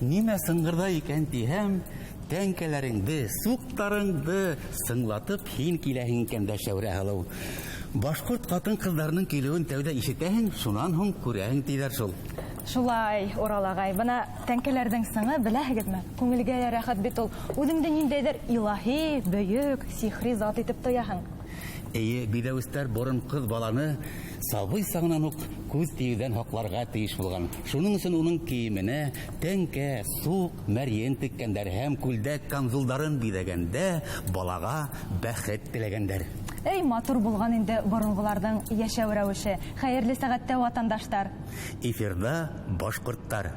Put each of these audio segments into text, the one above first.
Нимә сыңғырҙай икән тиһәм, тәңкәләреңде, суҡтарыңды сыңлатып һин киләһең икән дә, Шәүрә һылыу. Башҡорт ҡатын-ҡыҙҙарының килеүен тәүҙә ишетәһең, шунан һуң күрәһең тиҙәр шул. Шулай, Урал ағай, бына тәңкәләрҙең сыңы, беләһегеҙме, күңелгә лә рәхәт бит ул. Үҙеңде ниндәйҙер илаһи, бөйөк, сихри зат итеп тояһың. Эйе, биҙәүестәр борон ҡыҙ баланы сабый сағынан уҡ күҙ тейеүҙән һаҡларға тейеш булған. Шуның өсөн уның кейеменә тәңкә, суҡ, мәрйен теккәндәр һәм күлдәк камзулдарын биҙәгәндә балаға бәхет теләгәндәр. Эй, матур булған инде боронғоларҙың йәшәү рәүеше. Хәйерле сәғәттә, ватандаштар! Эфирҙа башҡорттар.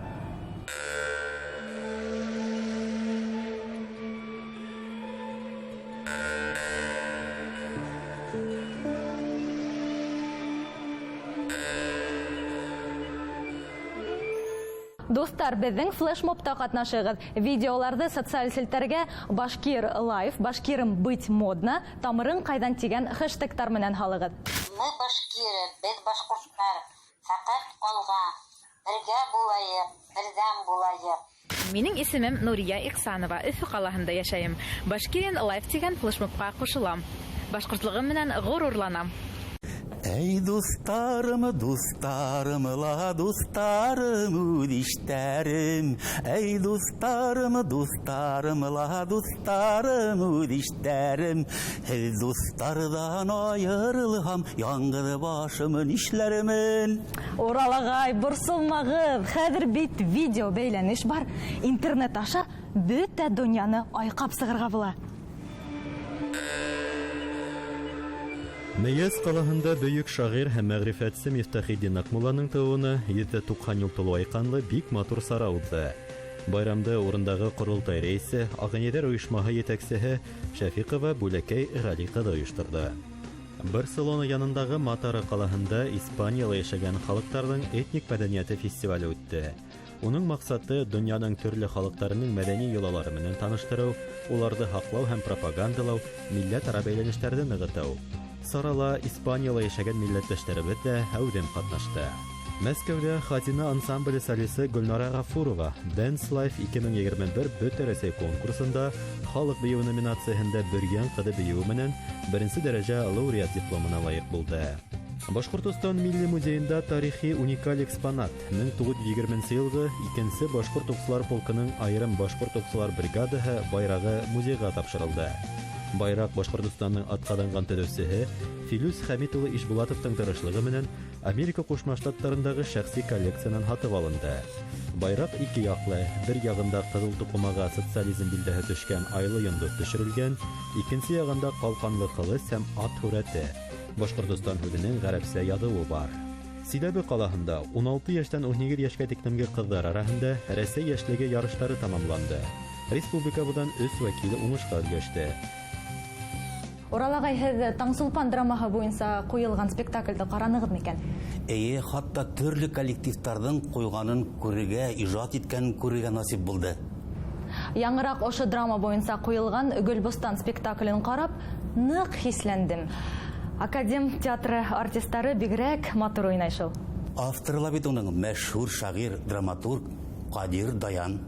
Дуҫтар, беҙҙең флешмобта ҡатнашығыҙ. Видеоларҙы социаль селтәргә Башкир лайф, Башкирым быть модно, Тамырың ҡайҙан тигән хэштегтар менән һалығыҙ. Мы башкиры, беҙ башҡорттар, фәҡәт алға, бергә булайыҡ, берҙәм булайыҡ. Минең исемем Нурия Ихсанова, Өфө ҡалаһында йәшәйем. Башкирин лайф тигән флешмобҡа ҡушылам. Башҡортлоғом менән ғорурланам. Эй, дуҫтарым, дуҫтарым, ла дуҫтарым, үҙ иштәрем. Эй, дуҫтарым, дуҫтарым, ла дуҫтарым, үҙ иштәрем. Һеҙ дуҫтарҙан айырылһам, яңғыҙ башым нишләрмен? Урал ағай, борсолмағыҙ. Хәҙер бит видео бәйләнеш бар. Интернет аша бөтә донъяны айҡап сығырға була. Мейәс ҡалаһында бөйөк шағир һәм мәғрифәтсе Мифтахетдин Аҡмулланың тыуыуына 190 йыл тулыу айҡанлы бик матур сара уҙҙы. Байрамды урындағы ҡоролтай рәйесе, Ағинәҙәр ойошмаһы етәксеһе Шәфиҡова Бүләкәй Ғәли ҡыҙы ойошторҙо. Барселона янындағы Матара ҡалаһында Испанияла йәшәгән халыҡтарҙың этник мәҙәниәте фестивале үтте. Уның маҡсаты донъяның төрлө халыҡтарының мәҙәни йолалары менән таныштырыу, уларҙы һаҡлау һәм пропагандалау, милләт-ара бәйләнештәрҙе нығытыу. Сарала Испанияла йәшәгән милләттәштәребеҙ ҙә әүҙем ҡатнашты. Мәскәүҙә Хазина ансамбле солисы Гөлнара Ғафурова Dance Life 2021 Бөтә Рәсәй конкурсында халыҡ бейеүе номинацияһында Бөрйән ҡыҙы бейеүе менән беренсе дәрәжә лауреат дипломына лайыҡ булды. Башҡортостан Милли музейында тарихи уникаль экспонат 1920 йылғы икенсе башҡорт уҡсылар полкының айырым башҡорт уҡсылар бригадаһы байрағы музейға тапшырылды. Байраҡ Башҡортостандың атҡаҙанған төҙөүсеһе Филүс Хәмит улы Ишбулатовтың тырышлығы менән Америка Ҡушма Штаттарындағы шәхси коллекциянан һатып алынды. Байраҡ ике яҡлы, бер яғында ҡыҙыл туҡымаға социализм билдәһе төшкән айлы йондоҙ төшөрөлгән, икенсе яғында ҡалҡанлы ҡылыс һәм ат һүрәте. Башҡортостан һүҙенең ғәрәпсә яҙыуы бар. Силәбе ҡалаһында 16 йәштән 18 йәшкә тиклемге ҡыҙҙар араһында Рәсәй йәшлеге ярыштары тамамланды. Республикабыҙҙан 3 вәкил уңышҡа өлгәште. Урал ағай, һеҙ Таңсулпан драмаһы буйынса ҡуйылған спектаклде ҡаранығыҙ микән? Эйе, хатта төрлө коллективтарҙың ҡуйғанын күрергә, ижад иткәнен күрергә насип булды. Яңыраҡ ошо драма буйынса ҡуйылған Гөлбостан спектаклен ҡарап, ныҡ хисләндем. Академ театры артистары бигерәк матур уйнай шул. Авторы ла бит уның мәшһүр шағир, драматург Ҡадир Даян.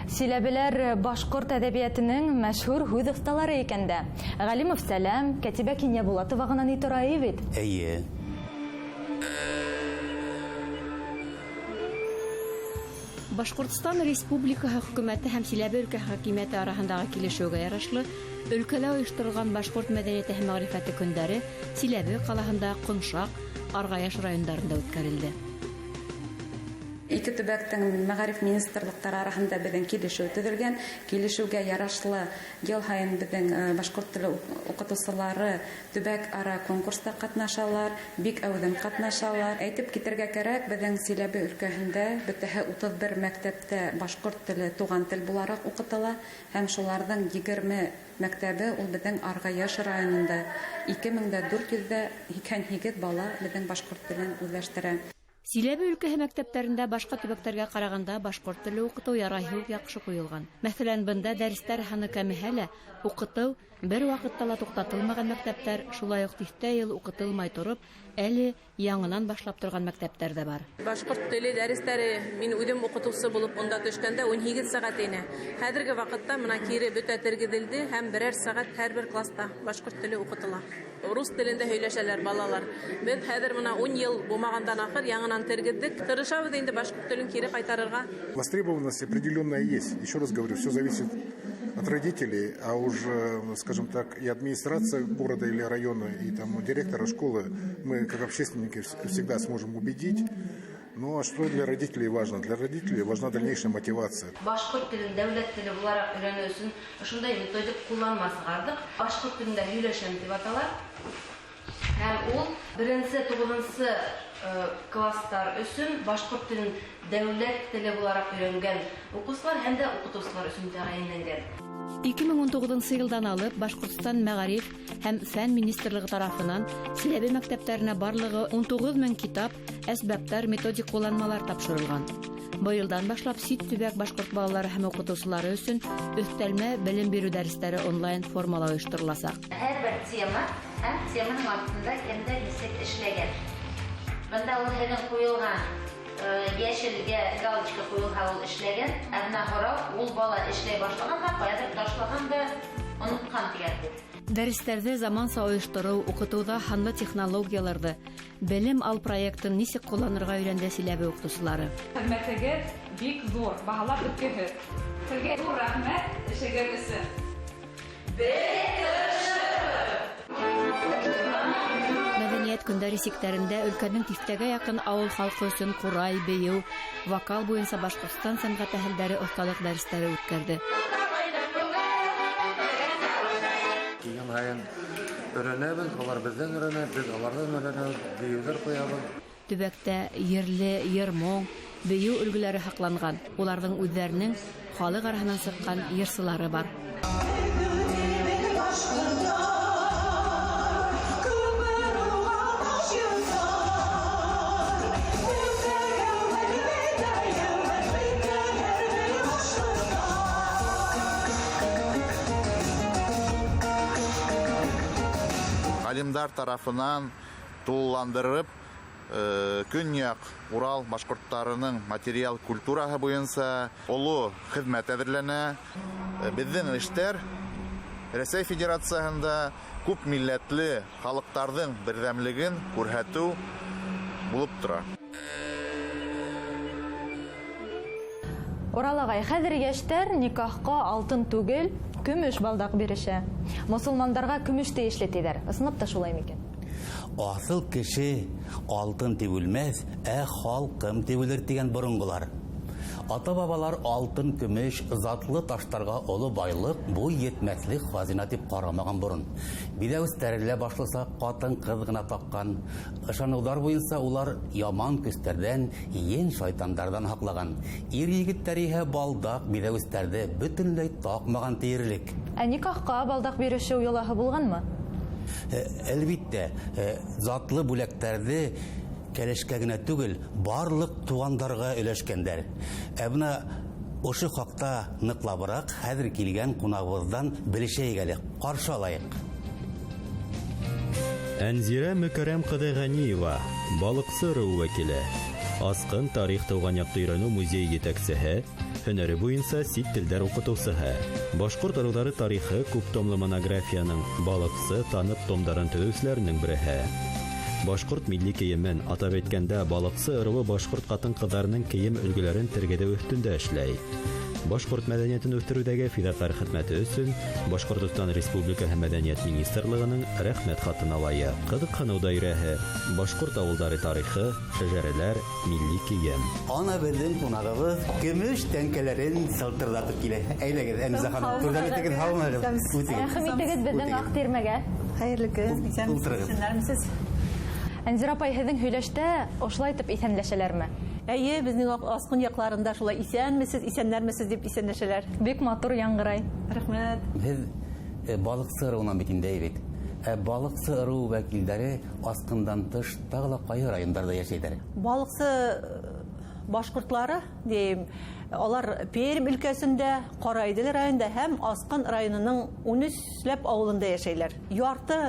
Силәбеләр башҡорт әҙәбиәтенең мәшһүр һүҙ оҫталары икән дә. Ғәлимов Сәләм, Кәтибә Кинйәбулатова ғына ни тора бит. Эйе. Башҡортостан Республикаһы хөкүмәте һәм Силәбе өлкәһе хакимиәте араһындағы килешеүгә ярашлы өлкәлә ойошторолған башҡорт мәҙәниәте һәм мәғрифәте көндәре Силәбе ҡалаһында Ҡоншаҡ, Арғаяш райондарында үткәрелде. Ике төбәктең мәғариф министрлыҡтары араһында беҙҙең килешеү төҙөлгән. Килешеүгә ярашлы йыл һайын беҙҙең башҡорт теле уҡытыусылары төбәк-ара конкурста ҡатнашалар, бик әүҙем ҡатнашалар. Әйтеп китергә кәрәк, беҙҙең Силәбе өлкәһендә бөтәһе 31 мәктәптә башҡорт теле туған тел булараҡ уҡытыла һәм шуларҙың 20 мәктәбе ул беҙҙең Арғаяш районында. Ике мең дә дүрт йөҙ ҙә һикһән һигеҙ бала беҙҙең башҡорт телен үҙләштерә. Силәбе өлкәһе мәктәптәрендә башҡа төбәктәргә ҡарағанда башҡорт теле уҡытыу ярайһы уҡ яҡшы ҡуйылған. Мәҫәлән, бында дәрестәр һаны кәмеһә лә, уҡытыу бер ваҡытта ла туҡтатылмаған мәктәптәр, шулай уҡ тиҫтә йыл уҡытылмай тороп, әле яңынан башлап торған мәктәптәр ҙә бар. Башҡорт теле дәрестәре мин үҙем уҡытыусы булып унда төшкәндә 18 сәғәт ине. Хәҙерге ваҡытта мына кире бөтә тергеҙелде һәм берәр сәғәт һәр бер класста башҡорт теле уҡытыла. Рус телендә һөйләшәләр балалар. Беҙ хәҙер мына 10 йыл булмағандан ахыр яңынан тергеҙҙек. Тырышабыҙ инде башҡорт телен кире ҡайтарырға. Востребованность определенная есть. Еще раз говорю, все зависит от родителей, а уже, скажем так, и администрация города или района, и там директора школы мы, как общественники, всегда сможем убедить. Ну а что для родителей важно? Для родителей важна дальнейшая мотивация. Башҡорт телен дәүләт теле булараҡ өйрәнеү өсөн ошондай методик ҡулланма сығарҙыҡ. Башҡорт телендә һөйләшәм тип атала. Һәм ул беренсе, туғыҙынсы класстар өсөн башҡорт телен дәүләт теле булараҡ өйрәнгән уҡыусылар һәм дә уҡытыусылар өсөн тәғәйенләнгән. 2019 йылдан алып Башҡортостан Мәғариф һәм Фән министрлығы тарафынан Силәбе мәктәптәренә барлығы 19 мең китап, әсбаптар, методик ҡулланмалар тапшырылған. Быйылдан башлап сит төбәк башҡорт балалары һәм уҡытыусылары өсөн өҫтәлмә белем биреү дәрестәре онлайн формала ойоштороласаҡ. Һәр бер тема һәм теманың аҫтында кемдер нисек эшләгән. Бында ул һеҙҙең ҡуйылған йәшелгә галочка ҡуйылһа, ул эшләгән, ә бына һорау, ул бала эшләй башлаған да, ҡайҙалыр ташлаған да, онотҡан тигән һүҙ. Дәрестәрҙе заманса ойоштороу, уҡытыуҙа һанлы технологияларҙы, белем ал проектын нисек ҡулланырға өйрәнде Силәбе уҡытыусылары. Хеҙмәтегеҙ бик ҙур, баһалап бөткөһөҙ. Һеҙгә ҙур рәхмәт эшегеҙ өсөн. Беҙ тырышырбыҙ. Мәҙәниәт көндәре сиктәрендә өлкәнең тиҫтәгә яҡын ауыл халҡы өсөн ҡурай, бейеү, вокал буйынса Башҡортостан сәнғәт әһелдәре оҫталыҡ дәрестәре үткәрҙе. Килгән һайын өйрәнәбеҙ, улар беҙҙән өйрәнә, беҙ уларҙан өйрәнәбеҙ, бейеүҙәр ҡуябыҙ. Төбәктә ерле йыр-моң, бейеү өлгөләре һаҡланған. Уларҙың үҙҙәренең халыҡ араһынан сыҡҡан йырсылары бар. Ғалимдар тарафынан тулыландырып, Көньяҡ Урал башҡорттарының материал культураһы буйынса оло хеҙмәт әҙерләнә. Беҙҙең эштәр Рәсәй Федерацияһында күп милләтле халыҡтарҙың берҙәмлеген күрһәтеү булып тора. Урал ағай, хәҙер йәштәр никахҡа алтын түгел, көмөш балдаҡ бирешә. Мосолмандарға көмөш тейешле тиҙәр. Ысынлап та шулай микән? Аҫыл кеше алтын тип үлмәҫ, ә халҡым тип үлер тигән боронғолар. Ата-бабалар алтын, көмөш, затлы таштарға оло байлыҡ, буй етмәҫлек хазина тип ҡарамаған борон. Биҙәүестәре лә башлыса ҡатын-ҡыҙ ғына таҡҡан. Ышаныуҙар буйынса улар яман көстәрҙән, ен шайтандарҙан һаҡлаған. Ир егеттәр иһә балдаҡ биҙәүестәрҙе бөтөнләй таҡмаған тиерлек. Ә никахҡа балдаҡ бирешеү йолаһы булғанмы? Әлбиттә, затлы бүләктәрҙе кәләшкә генә түгел, барлыҡ туғандарға өләшкәндәр. Ә бына ошо хаҡта ныҡлабыраҡ хәҙер килгән ҡунағыбыҙҙан белешәйек әле. Ҡаршы алайыҡ. Әнзирә Мөкәрәм ҡыҙы Ғәниева, балыҡсы ырыуы вәкиле, Асҡын тарих тыуған яҡты өйрәнеү музейы етәксеһе, һөнәре буйынса сит телдәр уҡытыусыһы, башҡорт ырыуҙары тарихы күп томлы монографияның балыҡсы танып томдарын төҙөүселәренең береһе. Башҡорт милли кейемен, атап әйткәндә, балыҡсы ырыуы башҡорт ҡатын-ҡыҙҙарының кейем өлгөләрен тергеҙеү өҫтөндә эшләй. Башҡорт мәҙәниәтен үҫтереүҙәге фиҙаҡәр хеҙмәте өсөн Башҡортостан Республикаһы Мәҙәниәт Министрлығының рәхмәт хатына лайыҡ. Ҡыҙыҡһыныу даирәһе, башҡорт ауылдары тарихы, шәжәрәләр, милли кейем. Ана беҙҙең ҡунағыбыҙ көмөш тәңкәләрен сылтырҙатып килә. Әйҙәгеҙ, Әнзә ханым, түрҙән итегеҙ, һаумыһығыҙ? Үтегеҙ. Рәхим итегеҙ беҙҙең аҡ тирмәгә. Хәйерле көн, Ултырығыҙ. исәнмесез? Әнзирә апай, һеҙҙең һөйләштә ошолай итеп иҫәнләшәләрме? Әйе, беҙҙең Асҡын яҡларында шулай иҫәнмесез, иҫәннәрмесез тип иҫәнләшәләр. Бик матур яңғырай. Рәхмәт. Һеҙ балыҡсы ырыуынан бит инде, әй бит. Ә Балыҡсы ырыуы вәкилдәре Асҡындан тыш тағы ла ҡайһы райондарҙа йәшәйҙәр? Балыҡсы башҡортлары, тием, алар Пермь өлкәсендә, Ҡарайҙел районында һәм Асҡын районының 13ләп ауылында йәшәйләр. Ярты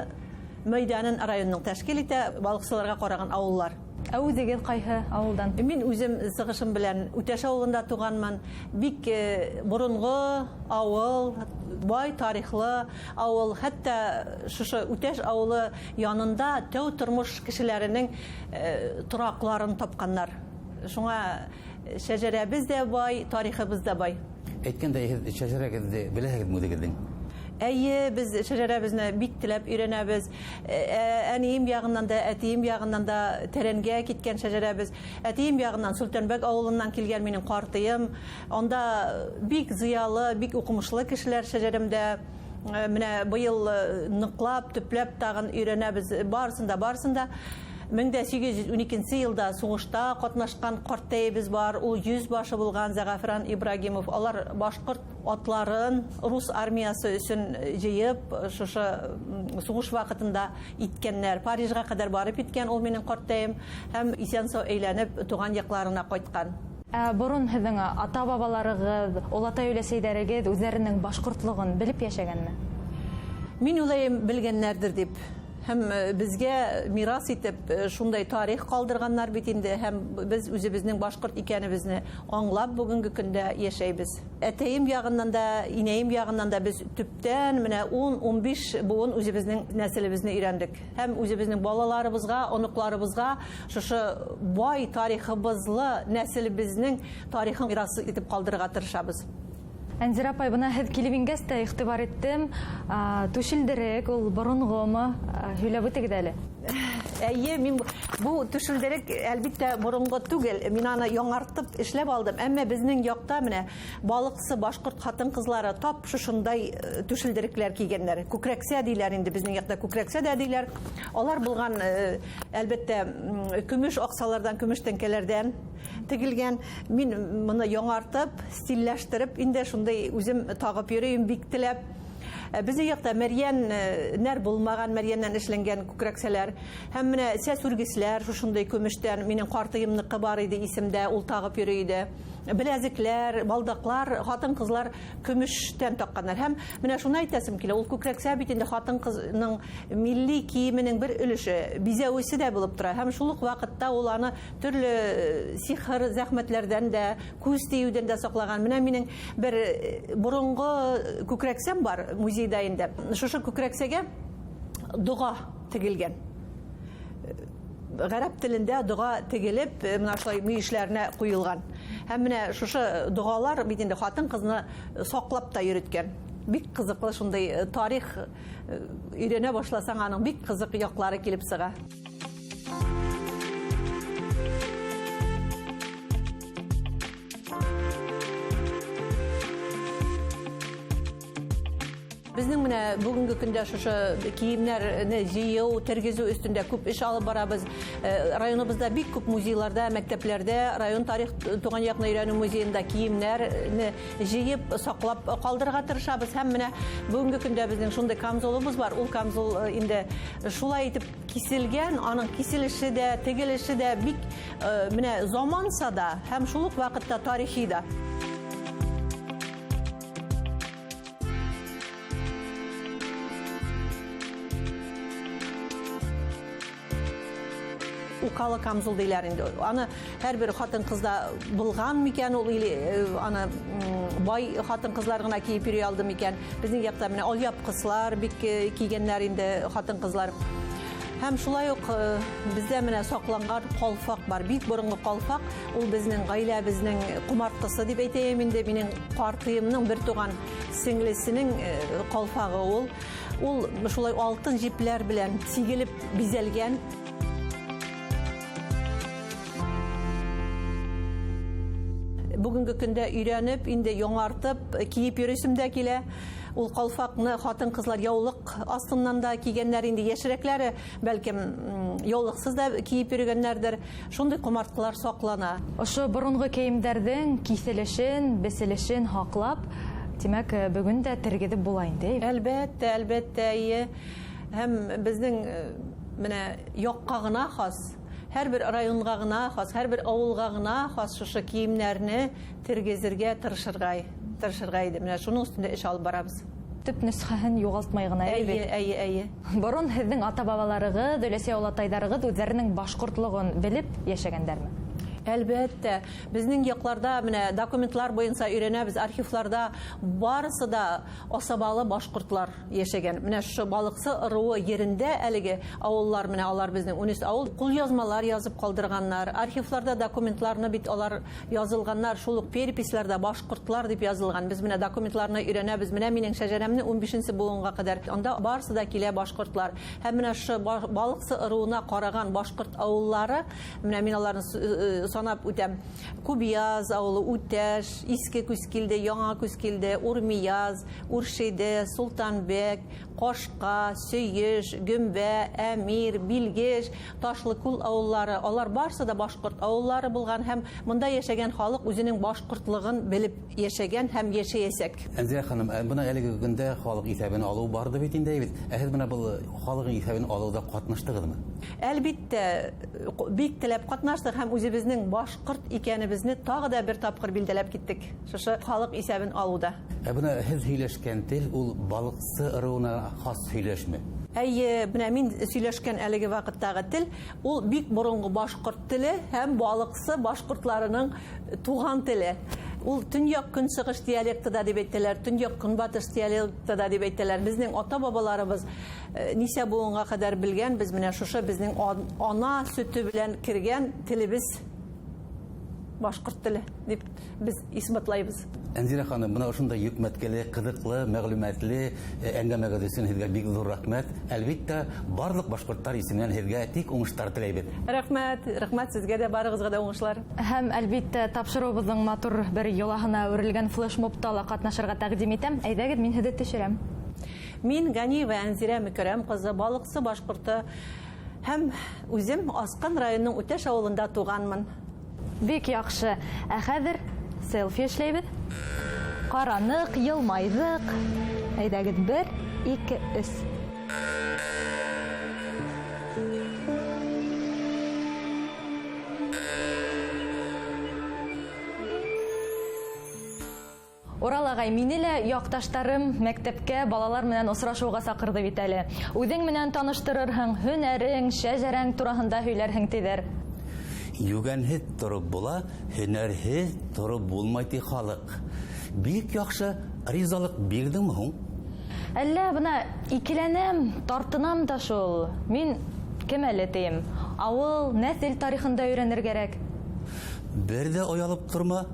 мәйҙанын районның тәшкил итә балыҡсыларға ҡараған ауыллар. Ә үҙегеҙ ҡайһы ауылдан? Мин үҙем сығышым белән Үтәш ауылында туғанмын. Бик боронғо ауыл, бай тарихлы ауыл. Хәтта шушы Үтәш ауылы янында тәү тормош кешеләренең тораҡларын тапҡаннар. Шуңа шәжәрәбеҙ ҙә бай, тарихыбыҙ ҙа бай. Әйткәндәй, һеҙ шәжәрәгеҙҙе беләһегеҙме үҙегеҙҙең? Әйе, беҙ шәжәрәбеҙҙе бик теләп өйрәнәбеҙ. Әнием яғынан да, әтием яғынан да тәрәнгә киткән шәжәрәбеҙ. Әтием яғынан Сөлтәнбәк ауылынан килгән минең ҡартыйым. Анда бик зыялы, бик уҡымышлы кешеләр шәжәрәмдә. Менә быйыл ныҡлап, төпләп тағын өйрәнәбеҙ барысын да, барысын да. 1812 йылда һуғышта ҡатнашҡан ҡартәйебеҙ бар, ул йөҙ башы булған Зәғәфран Ибрагимов. Алар башҡорт атларын рус армиясы өсөн йыйып, шушы һуғыш ваҡытында иткәннәр. Парижға ҡәҙәр барып иткән ул минең ҡартәйем һәм иҫән-һау әйләнеп туған яҡларына ҡайтҡан. Ә борон һеҙҙең ата-бабаларығыҙ, олатай-өләсәйҙәрегеҙ үҙҙәренең башҡортлоғон белеп йәшәгәнме? Мин уйлайым, белгәннәрҙер тип. Һәм беҙгә мирас итеп шундай тарих ҡалдырғаннар бит инде, һәм беҙ үҙебеҙҙең башҡорт икәнебеҙҙе аңлап бөгөнгө көндә йәшәйбеҙ. Әтәйем яғынан да, инәйем яғынан да беҙ төптән менә 10-15 быуын үҙебеҙҙең нәҫелебеҙҙе өйрәндек. Һәм үҙебеҙҙең балаларыбыҙға, оноҡларыбыҙға шушы бай тарихыбыҙлы нәҫелебеҙҙең тарихын мирас итеп ҡалдырырға тырышабыҙ. Әнзирә апай, бына һеҙ килеп ингәс тә иғтибар иттем, түшелдерек, ул боронғомо? Һөйләп үтегеҙ әле. Әйе, мин бу түшелдерек әлбиттә боронғо түгел, мин аны яңартып эшләп алдым. Әммә беҙҙең яҡта менә балыҡсы башҡорт ҡатын-ҡыҙлары тап шушындай түшелдерекләр кейгәндәр. Күкрәксә тиләр инде, беҙҙең яҡта күкрәксә дә тиләр. Алар булған, әлбиттә, көмөш аҡсаларҙан, көмөш тәңкәләрҙән тегелгән. Мин моны яңартып, стилләштереп инде шундай үзем тағып йөрөйөм бик теләп. Беҙҙең яҡта мәрйәннәр булмаған, мәрйәннән эшләнгән күкрәксәләр һәм менә сәс үргесләр шушындай көмөштән. Минең ҡартыйымныҡы бар ине исемдә, ул тағып йөрөй ине. Беләзекләр, балдаҡлар, ҡатын-ҡыҙлар көмөштән таҡҡандар. Һәм менә шуны әйтәсем килә, ул күкрәксә бит инде ҡатын-ҡыҙның милли кейеменең бер өлөшө, бизәүесе дә булып тора. Һәм шул уҡ ваҡытта ул аны төрлө сихыр зәхмәтләрҙән дә, күҙ тейеүҙән дә саҡлаған. Менә минең бер боронғо күкрәксәм бар музейҙа инде. Шушы күкрәксәгә доға тегелгән. Ғәрәп телендә доға тегелеп, менә шулай мөйөшләренә ҡуйылған. Һәм менә шушы доғалар бит инде ҡатын-ҡыҙны саҡлап та йөрөткән. Бик ҡыҙыҡлы шундай тарих өйрәнә башласаң, аның бик ҡыҙыҡ яҡлары килеп сыға. Беҙҙең менә бөгөнгө көндә шушы кейемдәрҙе йыйыу, тергеҙеү өҫтөндә күп эш алып барабыҙ. Районыбыҙҙа бик күп музейҙарҙа, мәктәпләрҙә, район тарих туған яҡны өйрәнеү музейында кейемдәрҙе йыйып, саҡлап ҡалдырырға тырышабыҙ. Һәм менә бөгөнгө көндә беҙҙең шундай камзолыбыҙ бар. Ул камзол инде шулай итеп киселгән, аның киселеше дә, тегелеше дә бик менә заманса да һәм шул уҡ ваҡытта тарихи ҙа. Уҡалы камзол тиләр инде. Аны һәр бер ҡатын-ҡыҙҙа булған микән ул, или аны бай ҡатын-ҡыҙлар ғына кейеп йөрөй алды микән? Беҙҙең яҡта менә алъяпҡыслар бик кейгәндәр инде ҡатын-ҡыҙлар. Һәм шулай уҡ беҙҙә менә саҡланған ҡалфаҡ бар, бик боронғо ҡалфаҡ. Ул беҙҙең ғаиләбеҙҙең ҡомартҡысы тип әйтәйем инде. Минең ҡартыйымның бер туған сеңлесенең ҡалфағы ул. Ул шулай алтын җепләр белән сигелеп бизәлгән. Бүгенге көндә өйрәнеп, инде яңартып, кейеп йөрөсөм дә килә. Ул ҡалфаҡны ҡатын-ҡыҙлар яулыҡ аҫтынан да кейгәндәр инде, йәшерәкләре бәлкем яулыҡсыҙ ҙа кейеп йөрөгәндәрҙер. Шундай ҡомартҡылар саҡлана. Ошо боронғо кейемдәрҙең киҫелешен, беселешен һаҡлап, тимәк, бөгөн дә тергеҙеп була инде. Әлбәттә, әлбәттә, эйе. Һәм безнең менә якка гына хас, һәрбер районга гына хас, һәрбер авылга гына хас шушы киемнәрне тергезергә тырышырга, тырышырга иде. Менә шуның өстендә эш алып барабыз. Төп нөсхәһен югалтмай гына, әйе бит? Әйе, әйе, әйе. Борын һеҙҙең ата-бабаларығыҙ, өләсәй-олатайҙарығыҙ үҙҙәренең башҡортлоғон белеп йәшәгәндәрме? Әлбәттә, безнең якларда менә документлар буенча өйрәнәбез, архивларда барысы да асабалы башкортлар яшәгән. Менә шушы балыксы ыруы ерендә әлеге авыллар, менә алар безнең 13 авыл кулъязмалар язып калдырганнар. Архивларда документларны бит алар язылганнар, шул ук переписьләрдә башкортлар дип язылган. Без менә документларны өйрәнәбез. Менә минем шәҗәрәмне 15 буынга кадәр. Анда барысы да килә башкортлар. Һәм менә шушы балыксы ыруына караган башкорт авыллары, менә мин аларны санап үтәм. Кубияз авылы, Үтәш, Иске Күзкилде, Яңа Күзкилде, Урмияз, Үршиде, Султанбек, Кашка, Сөеш, Гөмбә, Әмир, Билгеш, Ташлыкул авыллары. Алар барысы да башкорт авыллары булган һәм монда яшәгән халык үзенең башкортлыгын белеп яшәгән һәм яшәячәк. Әнзирә ханым, бына әлеге көндә халык иҫәбен алыу барҙы бит инде бит. Ә һеҙ бына был халыҡ иҫәбен алыуҙа ҡатнаштығыҙмы? Әлбиттә, бик теләп ҡатнаштыҡ һәм үзебезнең башҡорт икәнебеҙне тағы да бер тапҡыр билдәләп киттек. Шушы халыҡ иҫәбен алыуҙа. Ә бына һеҙ һөйләшкән тел ул балыҡсы ырыуына хас һөйләшме? Әйе, менә мин сөйләшкән әлеге ваҡыттағы тел ул бик боронғо башҡорт теле һәм балыҡсы башҡортларының туған теле. Ул төньяҡ көнсығыш диалекты да дип әйтәләр, төньяҡ көнбатыш диалекты да дип әйтәләр. Безнең ата-бабаларыбыз нисә буынға ҡәҙәр белгән, без менә шушы безнең ана сөтө белән кергән телебез башҡорт теле дип без исбатлайбыз. Әнзирә ханым, бына ошондай йөкмәткеле, ҡыҙыҡлы, мәғлүмәтле әңгәмәгеҙ өсөн һеҙгә бик ҙур рәхмәт. Әлбиттә, барлыҡ башҡорттар исеменән һеҙгә тик уңыштар теләйбеҙ. Рәхмәт, рәхмәт һеҙгә дә, барығыҙға ла уңышлар. Һәм әлбиттә, тапшырыуыбыҙҙың матур бер йолаһына әүерелгән флешмобта ла ҡатнашырға тәҡдим итәм. Әйҙәгеҙ, мин һеҙҙе төшөрәм. Мин Ганиева Әнзирә Мөкәрәм ҡыҙы, балыҡсы башҡорто һәм үҙем Асҡан районының Үтәш ауылында туғанмын. Бик яҡшы. Ә хәҙер селфи эшләйбеҙ. Ҡараныҡ, йылмайҙыҡ. Әйҙәгеҙ, 1, 2, 3. Урал ағай, мине лә яҡташтарым мәктәпкә балалар менән осрашыуға саҡырҙы бит әле. Үҙең менән таныштырырһың, һөнәрең, шәжәрәң тураһында һөйләрһең тиҙәр. Йүгәнһеҙ тороп була, һөнәрһеҙ тороп булмай ти халыҡ. Бик яҡшы ризалыҡ бирҙеңме һуң? Әллә бына икеләнәм, тартынам да шул. Мин кем әле тием? Ауыл, нәҫел тарихын да өйрәнер кәрәк. Бер ҙә оялып торма.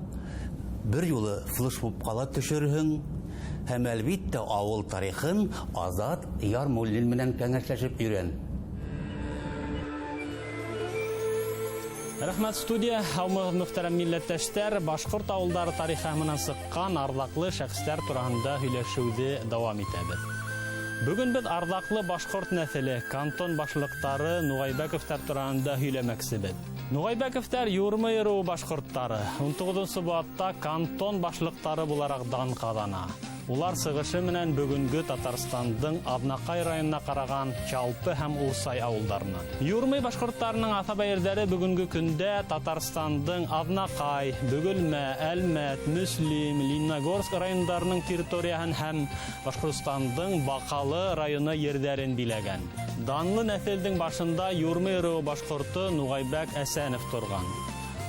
Бер юлы флешмобҡа ла төшөрһөң. Һәм әлбиттә ауыл тарихын Азат Ярмуллин менән кәңәшләшеп өйрән. Рәхмәт, студия. Һаумыһығыҙ, мөхтәрәм милләттәштәр. Башҡорт ауылдары тарихы менән сыҡҡан арҙаҡлы шәхестәр тураһында һөйләшеүҙе дауам итәбеҙ. Бөгөн беҙ арҙаҡлы башҡорт нәҫеле, кантон башлыҡтары Нуғайбәковтар тураһында һөйләмәксебеҙ. Нуғайбәковтар Юрмай ырыуы башҡорттары. 19-нсо быуатта кантон башлыҡтары булараҡ дан ҡаҙана. Улар сығышы менән бөгөнгө Татарстандың Аҙнаҡай районына ҡараған Чалпы һәм Урсай ауылдарынан. Юрмай башҡорттарының аҫаба ерҙәре бөгөнгө көндә Татарстандың Аҙнаҡай, Бөгөлмә, Әлмәт, Мөслим, Лениногорск райондарының территорияһын һәм Башҡортостандың Баҡалы районы ерҙәрен биләгән. Данлы нәҫелдең башында Юрмай ырыуы башҡорто Нуғайбәк Әсәнов торған.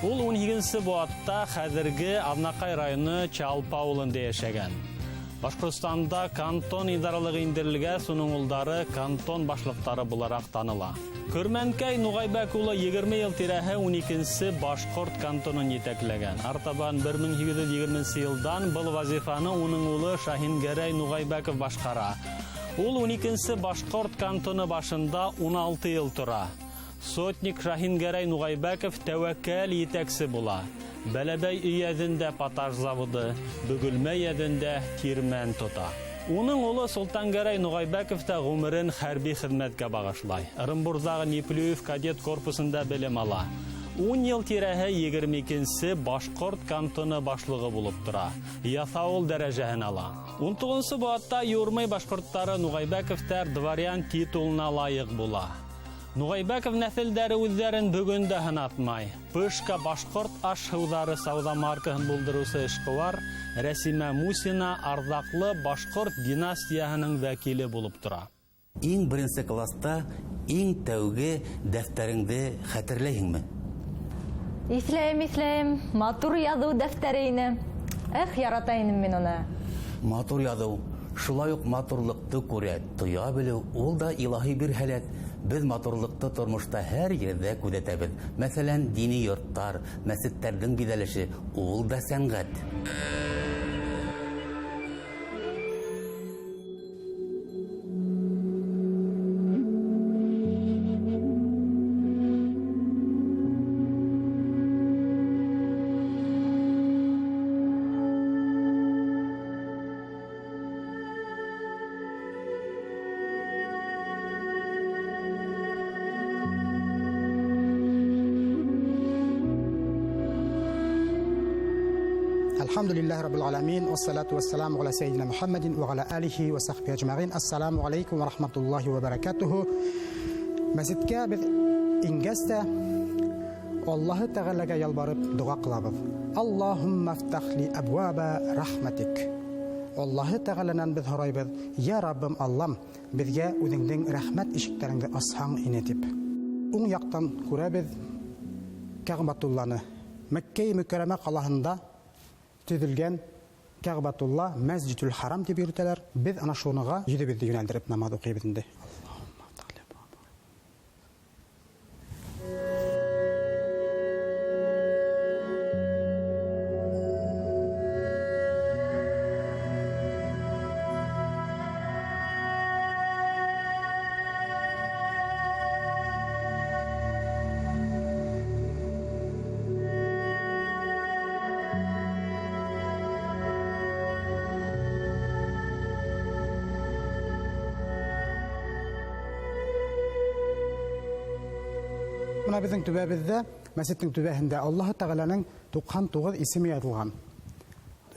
Ул 18-нсе быуатта хәҙерге Аҙнаҡай районы Чалпы ауылында йәшәгән. Башҡортостанда кантон идаралығы индерелгәс, уның улдары кантон башлыҡтары булараҡ таныла. Көрмәнкәй Нуғайбәк улы 20 йыл тирәһе 12-нсе башҡорт кантонын етәкләгән. Артабан 1820 йылдан был вазифаны уның улы Шаһингәрәй Нуғайбәков башҡара. Ул 12-нсе башҡорт кантоны башында 16 йыл тора. Сотник Шаһингәрәй Нуғайбәков тәүәккәл етәксе була. Бәләбәй өйәҙендә поташ заводы, Бөгөлмә өйәҙендә тирмән тота. Уның улы Солтангәрәй Нуғайбәков та ғүмерен хәрби хеҙмәткә бағышлай. Ырымбурҙағы Неплюев кадет корпусында белем ала. Ун йыл тирәһе 22-нсе башҡорт кантоны башлығы булып тора. Яҫауыл дәрәжәһен ала. 19-нсы быуатта Юрмай башҡорттары Нуғайбәковтар дворян титулына лайыҡ була. Нуғайбәков нәҫелдәре үҙҙәрен бөгөн дә һынатмай. Пышка башҡорт аш-һыуҙары сауҙа маркаһын булдырыусы эшҡыуар Рәсимә Мусина арҙаҡлы башҡорт династияһының вәкиле булып тора. Иң беренсе класта иң тәүге дәфтәреңде хәтерләйһеңме? Иҫләйем, иҫләйем. Матур яҙыу дәфтәре ине. Эх, ярата инем мин уны. Матур яҙыу, шулай уҡ матурлыҡты күрә, тоя белеү, ул да илаһи бер һәләт. Беҙ матурлыҡты тормошта һәр ерҙә күҙәтәбеҙ. Мәҫәлән, дини йорттар, мәсеттәрҙең биҙәлеше, ул да сәнғәт. الحمد لله رب العالمين والصلاة والسلام على سيدنا محمد وعلى آله وصحبه أجمعين. السلام عليكم ورحمة الله وبركاته. Мәсеткә беҙ ингәс тә Аллаһы Тәғәләгә ялбарып доға ҡылабыҙ. Аллаһумма фтах ли абваба рахматик. Аллаһы Тәғәләнән беҙ һорайбыҙ: "Я Раббым Аллам, беҙгә үҙеңдең рәхмәт ишектәреңде асһаң ине" тип. Уң яҡтан күрәбеҙ Кәғбәтулланы. Мәккә Мөкәррәмә ҡалаһында төҙөлгән Кәғбәтулла Мәсжидул Харам тип йөрөтәләр. Беҙ ана шуныға йөҙөбөҙҙө йүнәлдереп намаҙ уҡыйбыҙ инде. Бына беҙҙең түбәбеҙҙә, мәсеттең түбәһендә Аллаһы Тәғәләнең 99 исеме яҙылған.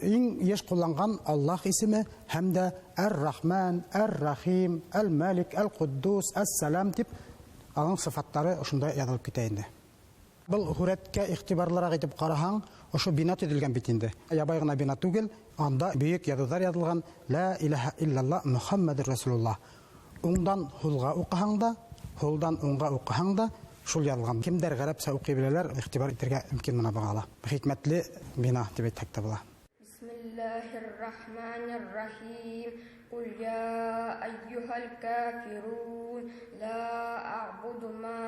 Иң йыш ҡулланған Аллаһ исеме һәм дә Әр-Рахман, Әр-Рахим, Әл-Малик, Әл-Ҡуддус, Әс-Салам тип аның сифаттары ошонда яҙылып китә инде. Был һүрәткә иғтибарлыраҡ итеп ҡараһаң, ошо бина төҙөлгән бит инде. Ябай ғына бина түгел, анда бөйөк яҙыуҙар яҙылған: Ла илаһа иллаллаһ Мухаммадур Расулуллаһ. Уңдан һулға уҡыһаң да, һулдан уңға уҡыһаң да шул яҙылған. Кемдәр ғәрәпсә уҡый беләләр, иғтибар итергә мөмкин бына быға ла. Хикмәтле бина тип әйтһәк тә була. Бисмиллаһир-рахманир-рахим. Ҡул я айюхал кафирун ла аъбуду ма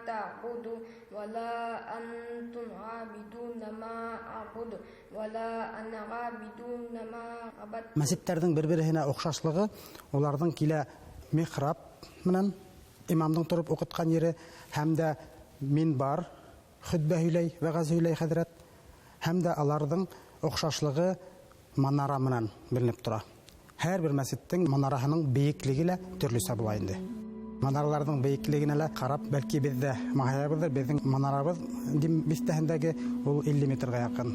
таъбуду ва ла антум абидун ма аъбуду ва ла ана абидун ма абад. Мәсеттәрҙең бер-береһенә оҡшашлығы уларҙың килә михраб менән имамдың тороп уҡытҡан ере һәм дә минбар, хөтбә һөйләй, вәғәз һөйләй хәҙрәт, һәм дә аларҙың оҡшашлығы манара менән беленеп тора. Һәр бер мәсеттең манараһының бейеклеге лә төрлөсә була инде. Манараларҙың бейеклегенә лә ҡарап, бәлки беҙ ҙә маһаябыҙҙыр, беҙҙең манарабыҙ Дим биҫтәһендәге ул 50 метрға яҡын.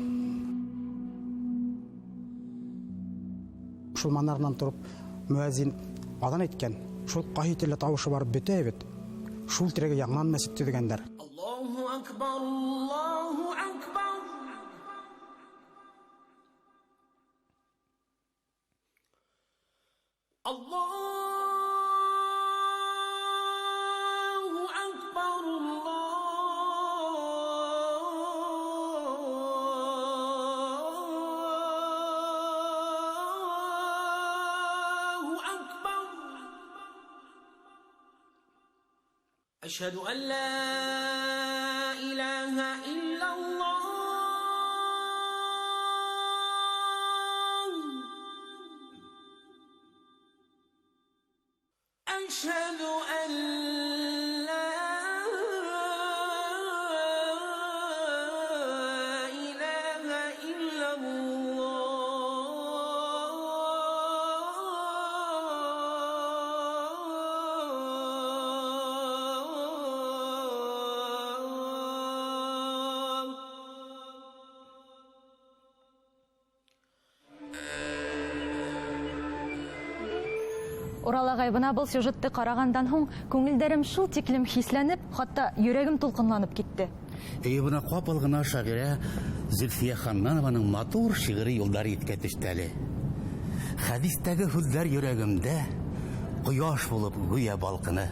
Шул манаранан тороп мөәзин аҙан әйткән, шул ҡайһы телле тауышы барып бөтә бит. Шул тирәгә яңынан мәсет төҙөгәндәр. Аллаһу акбар, Аллаһу акбар. Аллаһу акбар, Аллаһу акбар. أشهد أن لا إله إلا الله. أشهد أن لا إله إلا الله. Урал ағай, бына был сюжетты ҡарағандан һуң күңелдәрем шул тиклем хисләнеп, хатта йөрәгем тулҡынланып китте. Эйе, бына ҡапыл ғына шағирә Зөлфиә Ханнанованың матур шиғри юлдары иҫкә төштө әле. Хәдистәге һүҙҙәр йөрәгемдә ҡояш булып гүйә балҡыны.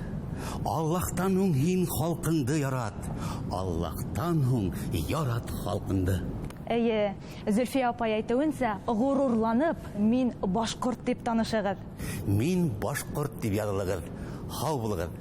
Аллаһтан һуң һин халҡыңды ярат, Аллаһтан һуң ярат халҡыңды. Эйе, Зөлфиә апай әйтеүенсә, ғорурланып, мин башҡорт тип танышығыҙ. Мин башҡорт тип яҙылығыҙ. Һау булығыҙ.